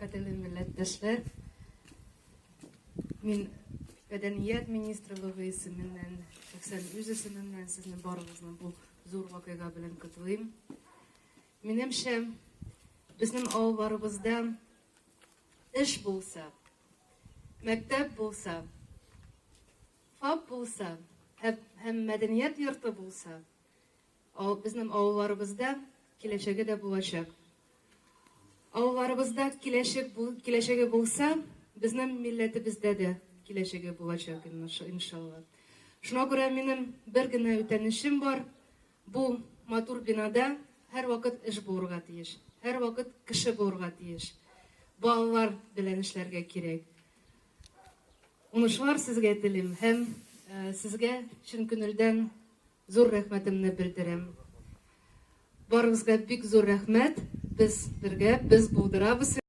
Кадерле милләттәшләр, мин Мәдәният министрлыгы исеменнән, шәхсән үз исемемнән сезне барыгызны бу зур вакыйга белән котлыйм. Минемчә, безнең авылларыбызда эш булса, мәктәп булса, ФАП булса һәм мәдәният йорты булса, безнең авылларыбызда киләчәге дә булачак. Авылларыбызда киләчәк киләчәге булса, безнең милләтебездә дә киләчәге булачак, иншалла. Шуңа күрә минем бер генә үтенечем бар. Бу матур бинада һәрвакыт эш булырга тиеш, һәрвакыт кеше булырга тиеш. Балалар белән эшләргә кирәк. Уңышлар сезгә телим һәм сезгә чын күңелдән зур рәхмәтемне белдерәм. Барыгызга бик зур рәхмәт. Без бергә, без булдырабыз.